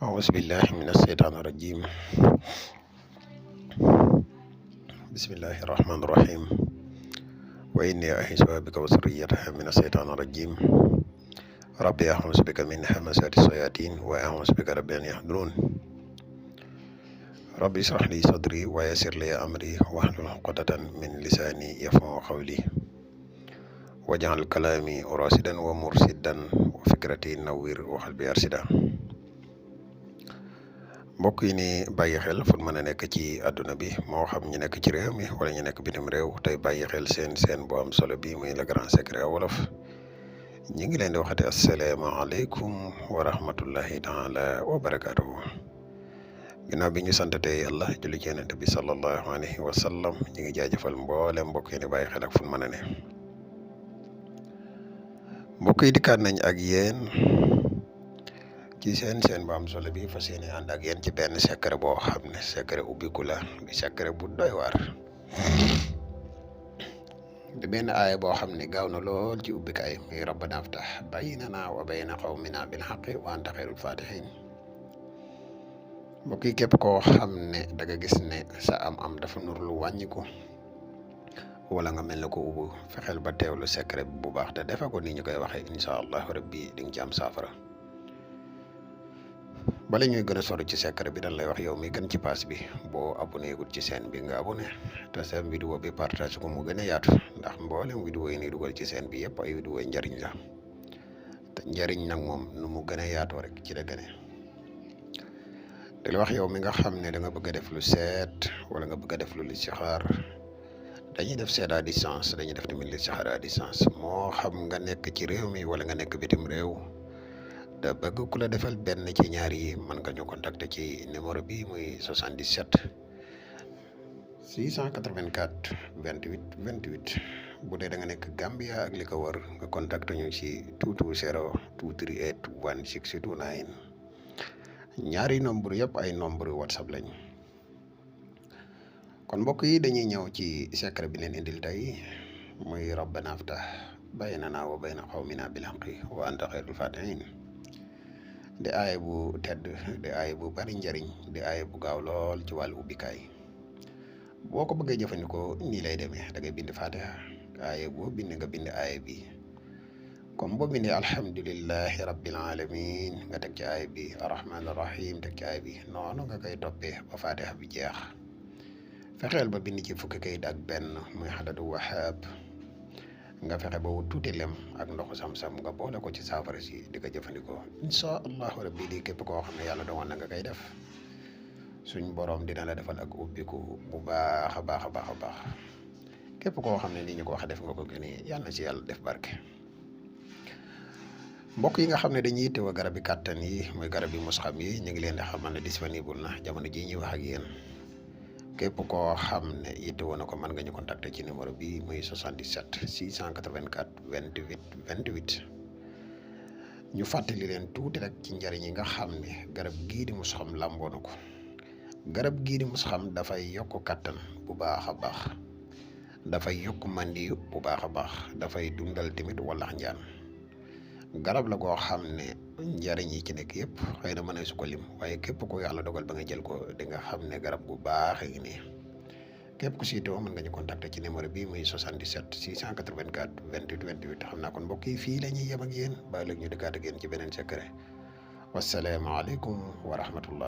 أعوذ بالله من الشيطان الرجيم. بسم الله الرحمن الرحيم. وإني أعيذها بك وذريتها من الشيطان الرجيم. ربي أعوذ بك من همزات الشياطين وأعوذ بك رب أن يحضرون. ربي اشرح لي صدري ويسر لي أمري واحلل عقدة من لساني يفقهوا قولي واجعل كلامي راشدا ومرشدا وفكرتي نوير وقلبي أرشدا. mbokk yi ni bàyyi xel fu mën a nekk ci àdduna bi moo xam ñu nekk ci réew mi wala ñu nekk bitim réew tey bàyyi xel seen bu am solo bi muy le grand secret wolof ñi ngi leen di waxati asalaamaaleykum wa rahmatullahi taala wa barakaatuhu. ginnaaw bi ñu santatee yàlla julli ci yonent bi sallallahu alayhi wa sallam ñi ngi jaajëfal mboolem mbokk yi ni bàyyi xel ak fu mën a ne. mbokk yi dikkaat nañ ak yéen ci seen bu am solo bi fas yéene ànd ak yéen ci benn secret boo xam ne secret ubbiku la di secret bu doy waar di benn aaya boo xam ne gaaw na lool ci ubbikaay muy rabbana aftah baynana wa bayna qawmina bil haqqi wa anta xayrul fatihin. mbokk yi képp koo xam ne da nga gis ne sa am dafa nur lu wàññiku wala nga mel ne ko ubbu fexeel ba teewlu secret bu baax te defe ko ni ñu koy waxee incha allahu rabbi di nga ci am saafara. bala ñuy gën a sori ci secret bi dañ lay wax yow mi gën ci pass bi boo abonné gul ci chaîne bi nga abonné te seen vidéo bi partage ko mu gën a yaatu ndax mboolem vidéo yi ni dugal ci chaîne bi yëpp ay vidéo yi njariñ la te njariñ nag moom nu mu gën a yaatoo rek ci la gëne. di la wax yow mi nga xam ne da nga bëgg a def lu seet wala nga bëgg a def lu listixaar dañuy def seet à distance dañuy def tamit listixaar à distance moo xam nga nekk ci réew mi wala nga nekk bitim réew da bëgg ku la defal benn ci ñaar yi mën nga ñu contacter ci numéro bi muy 77 684 28 28 bu dee da nga nekk Gambia ak li ko wër nga contacter ñu ci 220 238 1629 ñaari nombre yëpp ay nombre WhatsApp lañ. kon mbokk yi dañuy ñëw ci secret bi leen indil tey muy rabbana aftah baynana wa bayna qawmina bil haqqi wa anta xayrul fatihin. di aaya bu tedd di aaya bu bari njariñ di aaya bu gaaw lool ci wàllu ubbikaay boo ko bëggee jëfandikoo nii lay demee da ngay bind fatiha aaya boo bind nga bind aaya bi comme boo bindee alhamdulillahi rabbil alamin nga teg ci aaya bi arrahman arrahim teg ci aaya bi noonu nga koy toppee ba fatiha bi jeex. fexeel ba bind ci fukki kayit ak benn muy xadadu wahab nga fexe ba wut tuuti lem ak ndoxu sam-sam nga boole ko ci saafara si di ko jëfandikoo incha allahu rabbi di képp koo xam ne yàlla doon na nga koy def suñ borom dina la defal ak ubbiku bu baax a baax a baax a baax képp koo xam ne ni ñu ko wax def nga ko gënee yàlla na ci yàlla def barke. mbokk yi nga xam ne dañuy yittewoo garab yi kàttan yi muy garab yi musxam yi ñu ngi leen di xamal ne disponible na jamono jii ñuy wax ak yéen. képp koo xam ne yittewoo na ko mën nga ñu contacter ci numéro bi muy 77 684 28 28 ñu fàttali leen tuuti rek ci njariñ yi nga xam ne garab gii di musxam làmboo na ko. garab gii di musxam dafay yokk kattan bu baax a baax dafay yokk mandi bu baax a baax dafay dundal tamit walax njaan garab la goo xam ne njariñ yi ci nekk yëpp xëy na mën a su ko lim waaye képp ko yàlla dogal ba nga jël ko di nga xam ne garab gu baax ngi nii. képp ku siitoo mën nga ñu contacter ci numéro bi muy 77 684 28 28 xam naa kon mbokk yi fii la ñuy yem ak yéen ba ëllëg ñu dikkaat ak yéen ci beneen secret wasalaamaaleykum wa rahmatullah.